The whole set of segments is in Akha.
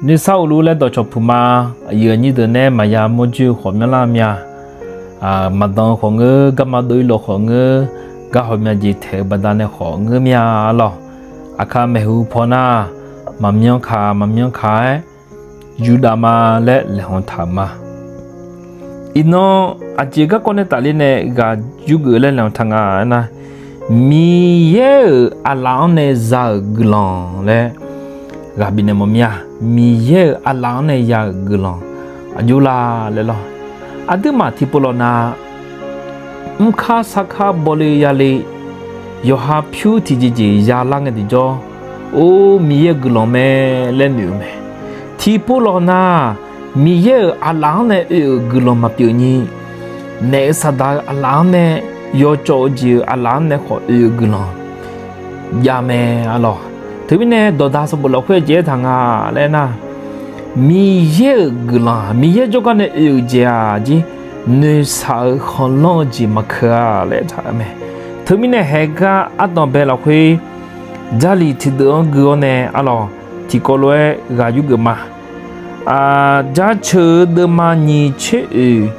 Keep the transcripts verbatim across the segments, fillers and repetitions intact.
Nuisar uqluf laer dawqcawq puq ma. Aqyuif aqnyir deuq nae maqya mawrjoer-eu khawf myanrlar mya. Maqdan-eu khawf ngeur, garma dov-ir lawq khawf ngeur, gar hawmya jeq taeq-eu baqdanae khawf ngeur mya lawq. Aqkar maeqhu paw nar, maqmyanr ka maqmyanr ka-aer yurdav ma laer laeqhmq taq-euq ma. Iqnan aqjeq garkawv nae tafler nae ghaq yurgeuf laer laeqhmq taq nga aernar, Miqyaer-euq aqlaf-anr nae za-euq guiqlanq laer ghaq bifnaeq mawf mir-a. Miqyaer-euq aqlaf-anr nae ya-euq guiqlanq aqjox la laer lawr. Aqduimaf tiqpov lawq nar, mrkar sarkar bawle yale, yawqha pyur tiqjeqjeq yalar ngae tiqjawr, or Miqyaer-euq guiqlanq mae laer noeq-eu mae. Tiqpov lawq nar, Miqyaer-euq aqlaf-anr nae oe-euq guiqlanq maqpyeuf ni, naef-eu saqdaq-eu aqlaf-anr nae, yawcawv-eu jeq-euq aqlaf-anr nae khawf oe-euq guiqlanq jav mae a lawq. Teumirnae dawqda sanqbof lafkhoer jeq aertaq nga laer nar, Miqyaer-euq guiqlanq-aq, Miqyaer jawrgar nae oe-euq jeq-aq jir, noeqshaq-eu khanqlanr-eu jeq maqkeuv-a laer aertaq-eu mae. Teumirnae haeqgar ardanq bae lafkhoer Jarlif tiqdeuv-anr gui-awr nae a lawq, tiqkawv lof-aer ghaq yurgeuf ma. Jaceuq-eu deuvma nyiq tser oeq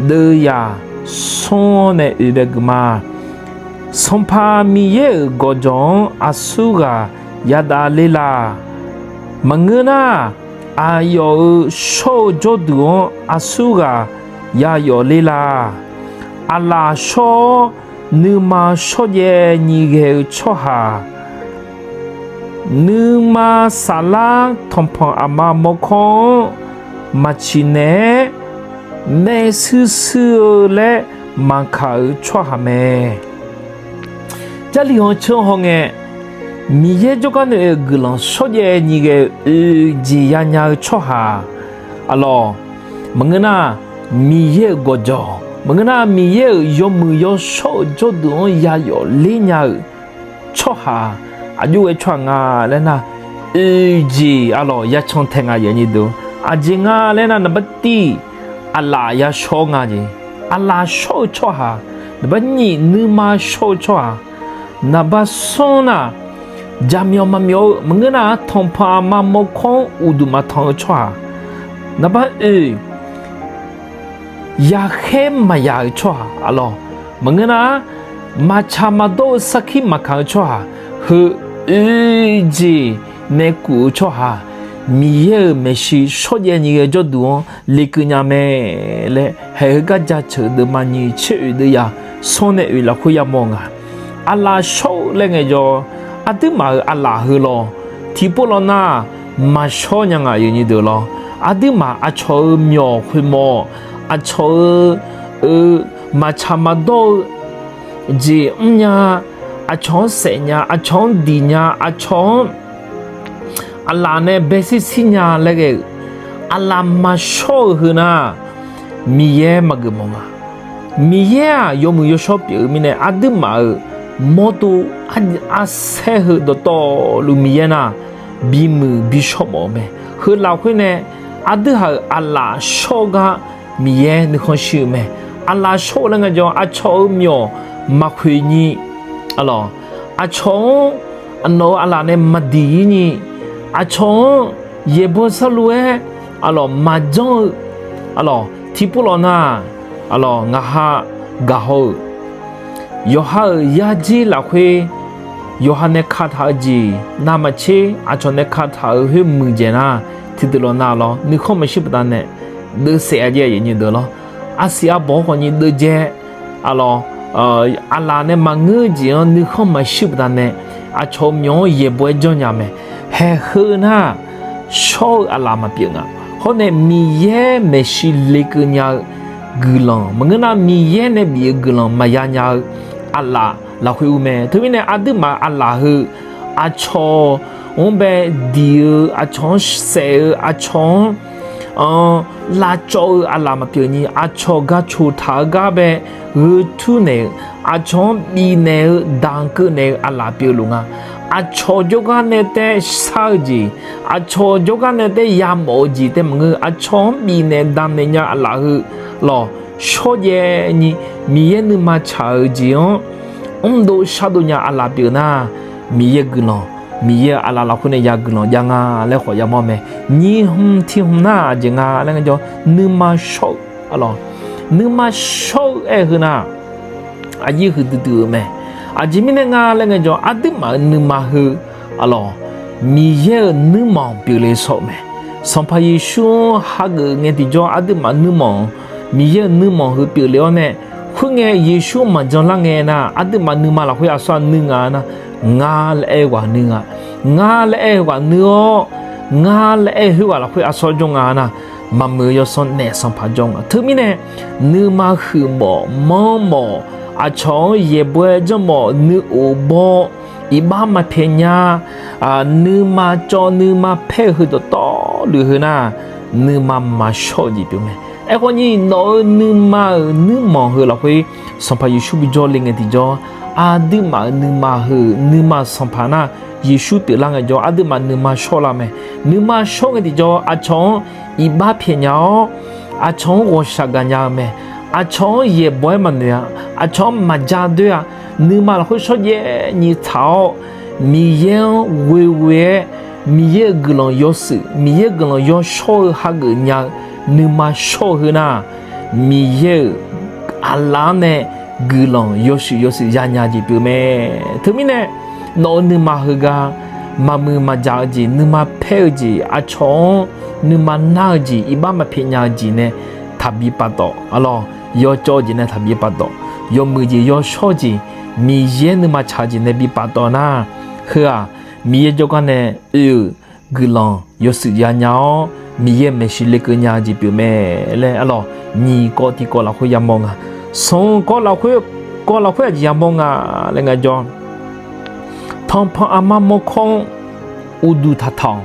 deuv yaq smr-awr nae oe bae geuf ma. Sanqpaq Miqyaer-euq gawqjawq-anr aqsurghaq yadav ler la? Maqngeur nar, aqyawf-euq shawr-eu jawrduq-anr aqsurghaq yayawf ler la? Aqlaf shawr-awr nuima shawrjaev nyi ghae-eu tsawrhaq, nuima saflar tanqpanq aqma mawrkawr-anr maq ciqnaeq-aer, maershuir shuir-eu laer maqkaq-euq tsawrhaq mae. Jarlif hanqceur hawngae, Miqyaer jawrgar nae oe-euq guiqlanq shawrjaev nyi ghae-eu oe-eu jeq yanya-eu tsawrhaq, a lawq, maqngeur nar, Miqyaer-euq gawqjawq, maqngeur nar, Miqyaer-euq yawmuiq yawshawr-euq jawrduq-anr yayawf ler nya-euq tsawrhaq aqjox ghae tsawrhaq nga laer nar, oe-eu jeq a lawq yacan taeq nga. Aqjeq nga laer nar, naqbar tiv aqlaf yashawr nga jeq, aqlaf shawr-eu tsawrhaq, naqbar nyif nuima shawr-eu tsawrhaq, naqbar smr nar, jaqmyawf maqmyawf-eu maqngeur nar, tanqpanq aqma mawrkawr-anr uqduq maqtanq-eu tsawrhaq, naqbar oe, yaqkhaer maqyaq-euq tsawrhaq a lawq, maqngeur nar, maqtsaq maqdawr-eu sarkir maqkaq-eu tsawrhaq, heu oe-eu jeq nae kuf-eu tsawrhaq, Miqyaer-euq maeqshi shawrjaev nyi ghae jawrduq-anr lekeuv nya mae laer, haeq heugar jaceuq deuvma nyiq tser oeq deuv yaq smr nae oeq lafkhoer yamawr nga. Aqlaf shawr-eu laer ngaejawr, aqduimaf-euq aqlaf heu lawq, tiqpov lawq nar, maqshawr nya nga. Aqduimaf aqcawq-euq myawq khoermawf, aqcawq-eu, eu, maqtsaq maqdawr-eu jeq mrnya, aqcawq-anr saef nya, aqcawq-anr diq nya, aqcawq-anr aqlaf nae bae shir shir nya laer ghae-euq, aqlaf maqshawr-eu heu nar, Miqyaer maqgeuf mawf nga. Miqyaer-aq yawmuiq yawshawr pyeuf-eu mirnae, aqduimaf-euq mawrdo arsaer heu dawqtawvluf Miqyaer nar, bimuiq bishawr mawf-eu mae. Heu lafkhoer nae, aqdui haq-euq aqlaf shawr-eu gar Miqyaer nuikhanr shir-eu mae. Aqlaf shawr-eu laer ngaejawr, aqcawq-euq myawq maqkhoeq nyi, a lawq, aqcawq-anr, aqnawq-euq aqlaf nae maqdiq-ir nyi, aqcawq-anr yaeqbawq sarlu-aer, a lawq, maqjanr-eu, a lawq, tiqpov lawq nar, a lawq, ngaq ha gaq haw-eu yawqha-euq yarjir lafkhoer, yawqha nae kataq-eu jeq navmaqtser aqcawq nae kataq-euq khoer muiqdzaeq nar, tiqdeuq lawq nar lawr nuikhanr maqshir baqdanae deuvsaef-a jaev-a. Aqsiq arbawq-anr khawfni deuvdzae, a lawq, aqlaf nae maqngeur-eu jeq-anr nuikhanr maqshir baqdanae, aqcawq-euq myawq-anr yaeqbawq-aer janrnya mae. Haeq heu nar, shawr-eu aqlaf maqpyeuf nga. Hawr nae Miqyaer maeqshi lekeuv nya-eu guiqlanq maqngeur nar, Miqyaer nae bif-eu guiqlanq maqya nya-eu aqlaf lafkhoer ur mae. Teumirnae aqduimaf aqlaf heu, aqcawq-anr bae diq-eu, aqcawq-anr saef-eu, aqcawq-anr lavcawv-eu aqlaf maqpyeuf ni, aqcawq gar coqtaq-eu gar bae gheu tur naeq-eu, aqcawq-anr bifnaeq-eu damq keuv naeq-eu aqlaf pyeufluf nga. Aqcawq jawrgar nae taef shar-eu jeq, aqcawq jawrgar nae taef yamawf-eu jeq taef maqngeur, aqcawq-anr bifnaeq damqnaeq nya aqlaf heu lawq, shawrjaev ni Miqyaer nuima tsaq-eu jeq-anr mrdov shardov nya aqlaf pyeuf nar, Miqyaer guiqlanq Miqyaer-euq aqlaf lafkhoer nae ya guiqlanq jav nga laer khawf yamawr mae. Nyiq hmq tiq hmq nar aqjeq nga laer ngaejawr, nuima shawr-eu, aqlawq, nuima shawr-eu aer-eu heu nar, aqyir huiqdui dui-eu mae. Aqjeq mirnae nga laer ngaejawr, aqduimaf-euq nuima heu, aqlawq, Miqyaer-euq nuirmanq pyeufle shawr-eu mae. Sanqpaq Yeqsur-anr hageuf ngae tiqjawr, aqduimaf nuirmanq, Miqyaer-euq nuirmanq heu pyeufle-awr nae, khoerngae Yeqsur maqjan lar ngae nar, aqduimaf nuima lafkhoer aqsur-aq nuir nga nar, nga laer aer-eu ghaq nuir nga. Nga laer aer-eu ghaq nuir-awr, nga laer aer-eu khoerghaq lafkhoer aqsur jawr nga nar, maqmuiq-eu yawsanr naef sanqpaq jawr nga. Teumirnae, nuima huiqmawf manr mawf, aqcawq-anr yaeqbawq-aer janrmawf, nuiof baw, iqbax maqpyaeq nya, nuima cawv nuima paer-eu heu dawqtawvluf heu nar, nuima maqshawr-eu jeq pyeuf mae. Aerkhawf ni, nawq-euq nuima-euq nuirmanq heu lafkhoer Sanqpaq Yeqsur bijawr le ngae tiqjawr, aqduimaf-euq nuima heu, nuima sanqpaq nar, Yeqsur pyeuflar ngaejawr, aqduimaf nuima shawr lar mae. Nuima shawr ngae tiqjawr, aqcawq-anr iqbax pyaeq nya-awr, aqcawq-anr ghawqshaq gaqnya-eu mae. Aqcawq-anr yaeqbawq-aer maqnoeq-a. Aqcawq-anr maqja doer-a. Nuima lafkhoer shawrjaev ni tsaq-awr, Miqyaer-anr ghoeghoe-aer, Miqyaer-euq guiqlanq yawshuif, Miqyaer-euq guiqlanq yawshawr-eu hageuf nya-eu nuima shawr-eu heu nar, Miqyaer-euq aqlaf-anr nae guiqlanq yawshuif yawshuif yanya jeq pyeuf mae. Teumirnae, nawq-euq nuima heugar maqmuiq maqjaq-eu jeq, nuima paer-eu jeq, aqcawq-anr nuima nar-eu jeq, iqbax maqpyaeq nya-eu jeq nae taqbi paftawf, aqlawq, yawcawv-eu jeq nae taqbi paftawf, yawmuiq jeq yawshawr-eu jeq, Miqyaer nuima tsaq-eu jeq nae bi paftawf nar, heu-aq, Miqyaer jawrgar nae oe-euq guiqlanq yawshuif yanya-awr, Miqyaer maeqshi lekeuv nya-eu jeq pyeuf mae laer, aqlawq, nyiq kawv tiqkawv lafkhoer yamawr nga. Sanq-eu kawv lafkhoer, kawv lafkhoer aqjeq yamawr nga laer ngaejawr, tanqpanq aqma mawrkawr-anr uqduq taqtanq-awq.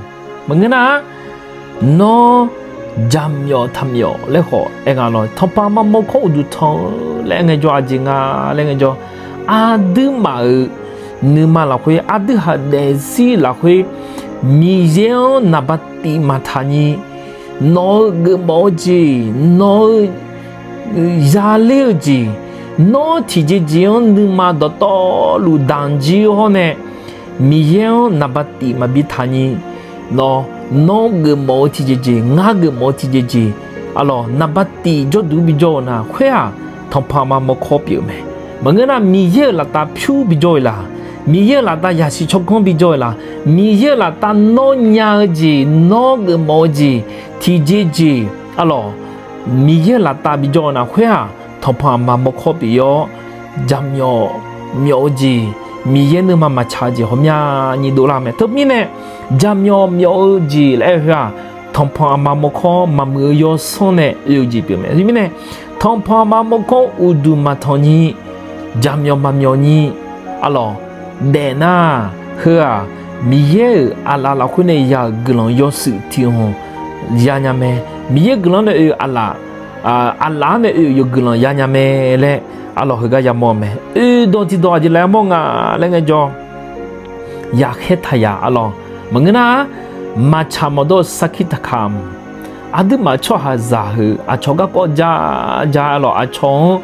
Maqngeur nar, nawr jaqmyawf taqmyawf laer khawf aer nga lawr. Tanqpanq aqma mawrkawr uqduq tanq-eu laer aer ngaejawr aqjeq nga laer ngaejawr, aqduimaf-euq nuima lafkhoer, aqdui haq daefzir lafkhoer, Miqyaer-anr naqba tif maqtaq ni, nawq-eu geufmawf-eu jeq, nawq-eu yaler-eu jeq, nawr tiqjeq jeq-anr nuima dawqtawvluf damq jir hawr nae, Miqyaer-anr naqba tif maqbi taq ni, nawr, nawr geufmawf-eu tiqjeq jeq, ngar geufmawf-eu tiqjeq jeq, aqlawq, naqba tif jawrduq bijawr-eu nar, khoer-aq, tanqpanq aqma mawrkawr pyeuf-eu mae. Maqngeur nar, Miqyaer-euq laftav pyur bijawr-eu laq, Miqyaer-euq laftav yaqsiq tsawrganr bijawr-eu laq, Miqyaer-euq laftav nawr nya-eu jeq, nawr geufmawf-eu jeq, tiqjeq jeq, aqlawq, Miqyaer-euq laftav bijawr-eu nar, khoer-aq, tanqpanq aqma mawrkawr pyeuf-awr, jaqmyawf myawf-eu jeq, Miqyaer nuima maqtsaq-eu jeq ghawqmyani dovlar mae. Teumirnae, jaqmyawf myawf-eu jeq laer aer-eu heu-aq, tanqpanq aqma mawrkawr maqmuiq-eu yawsanr nae oe-eu jeq pyeuf mae. Teumirnae, tanqpanq aqma mawrkawr uqduq maqtanq ni, jaqmyawf maqmyawf ni, aqlawq, daef nar, heu-aq, Miqyaer-euq aqlaf lafkhoer nae ya-euq guiqlanq yawshuif tiq hmq yanya mae. Miqyaer guiqlanq nae oe-eu aqlaf, aqlaf-anr nae oe-euq yawqguiqlanq yanya mae laer, aqlawq, heugar yamawr-eu mae. Oe dawq tiqdawq aqjeq laer yamawr nga laer ngaejawr, yaqkhaer taqyaq, aqlawq, maqngeur nar, maqtsaq maqdawr-eu sarkir taqkamq. Aqduimaf tsawrhaqzaq heu aqcawq garkawv ja, ja, aqlawq, aqcawq-anr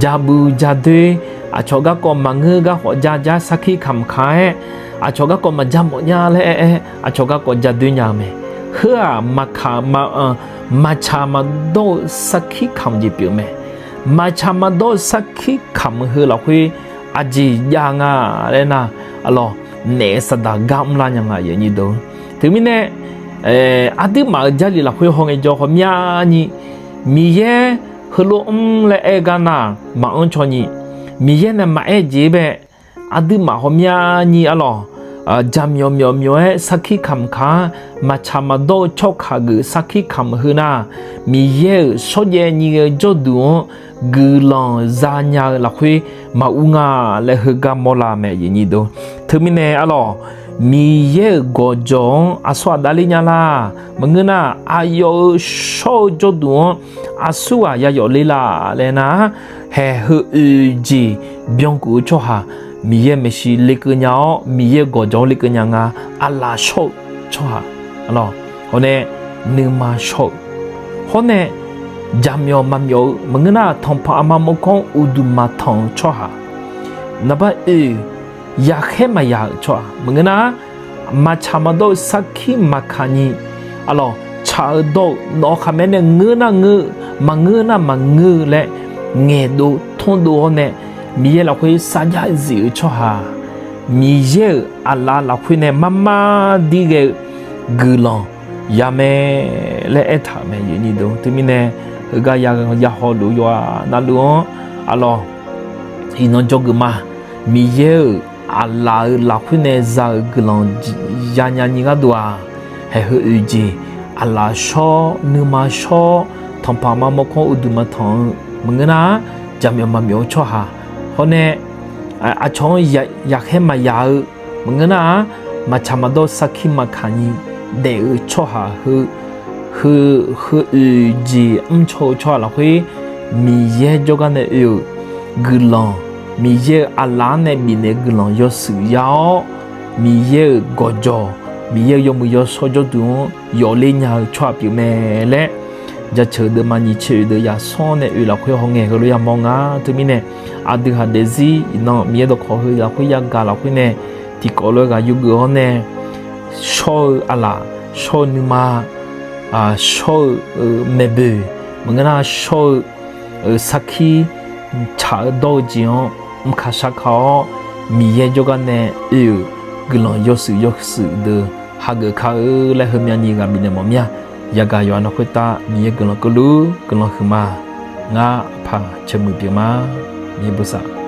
ja buiv ja doer, aqcawq garkawv maqngeur garkawv ja ja sarkir kamq kamq-aer, aqcawq garkawv maqja mawf nya laer aer-aer, aqcawq garkawv ja doer nya-eu mae. Heu-aq, maqkaq, maqtsaq maqdawr-eu sarkir kamq jeq pyeuf mae. Maqtsaq maqdawr-eu sarkir kamq heu lafkhoer aqjeq jav nga laer nar, aqlawq, naef saqdaq gar mrlar nya nga. Teumirnae, aqduimaf-euq jarlif lafkhoer haw ngaejawr ghawqmyani, Miqyaer heulof mr laer aer gar nar, maqanr caw ni, Miqyaer nae maqaer jeq bae, aqduimaf ghawqmyani, aqlawq, jaqmyawf myawf myawf-aer sarkir kamq kamq-anr maqtsaq maqdawr-eu tsawrkaq geuf sarkir kamq heu nar, Miqyaer-euq shawrjaev nyi ghae-eu jawrduq-anr guiqlanq zanya-eu lafkhoer maqur nga laer heugar mawrlar mae. Teumirnae, aqlawq, Miqyaer-euq gawqjawq-anr aqsurghaq davler nya la? Maqngeur nar, aqyawf-euq shawr-eu jawrduq-anr aqsurghaq yayawf ler la laer nar, haeq heu oeq jeq byankuf-eu tsawrhaq, Miqyaer maeqshi lekeuv nya-awr, Miqyaer gawqjawq-anr lekeuv nya nga. Aqlaf shawr-eu tsawrhaq, aqlawq, hawr nae nuima shawr-eu, hawr nae jaqmyawf maqmyawf-eu, maqngeur nar, tanqpanq aqma mawrkawr-anr uqduq maqtanq-eu tsawrhaq, naqbar oeq yaqkhaer maqyaq-euq tsawrhaq, maqngeur nar, maqtsaq maqdawr-eu sarkir maqkaq nyi, aqlawq, tsaq-eu dawr-eu nawq-eu khaqmae nae ngeur nar ngeur-eu, maqngeur nar maqngeur-eu laer ngaeqdov tmrdov-awr nae, Miqyaer lafkhoer sarjax zif-eu tsawrhaq, Miqyaer-euq aqlaf lafkhoer nae mar mar dir ghae-eu guiqlanq ya mae laer aertaq-euq mae. Teumirnae heugar ya hawluf yawqghaq navluf-anr, aqlawq, iqnan dzawgeuf ma. Miqyaer-euq aqlaf-euq lafkhoer nae za-euq guiqlanq yanya nyi gharduq-aq, haeq heu oeq jeq, aqlaf shawr, nuima shawr, tanqpaq ma mawrkawr uqduq ma tanq-eu maqngeur nar, jaqmyawf maqmyawf-eu tsawrhaq, hawr nae aqcawq-anr yaqkhaer maqyaq-eu maqngeur nar-aq, maqtsaq maqdawr sarkir maqkaq nyi daef-eu tsawrhaq heu, heu, heu oeq jeq mrcaw-eu tsawrhaq lafkhoer, Miqyaer jawrgar nae oe-euq guiqlanq, Miqyaer-euq aqlaf-anr nae bifnaeq guiqlanq yawshuif ya-awr, Miqyaer-euq gawqjawq, Miqyaer-euq yawmuiq yawshawr jawrduq-anr yawfler nya-eu tsawrhaq pyeuf mae laer, jaceuq deuq ma nyiq tser oeq deuq yaqsanr nae oe lafkhoer hawngae heulof yamawr nga. Teumirnae aqdui haq daefzir iqnan Miqyaer dawqkawq heu lafkhoer yagaq lafkhoer nae tiqkawv lof-aer ghaq yurgeuf-awr nae, shawr-eu aqlaf, shawr-eu nuima, shawr-eu maeqboeq, maqngeur nar shawr-eu sarkir tsaq-eu dawr-eu jeq-anr mrkaq shar ka-awr, Miqyaer jawrgar nae oe-euq guiqlanq yawshuif yawshuif deuq hageuf ka-eu laer heumya nyi ghaq bifnaeq mawf mir-a. Yagaq yawqha-anr khoertav Miqyaer guiqlanq keuvluf guiqlanq huiqma. Ngar aqpaq ceuqmuiq pyeuf ma. Miqyaer bosav.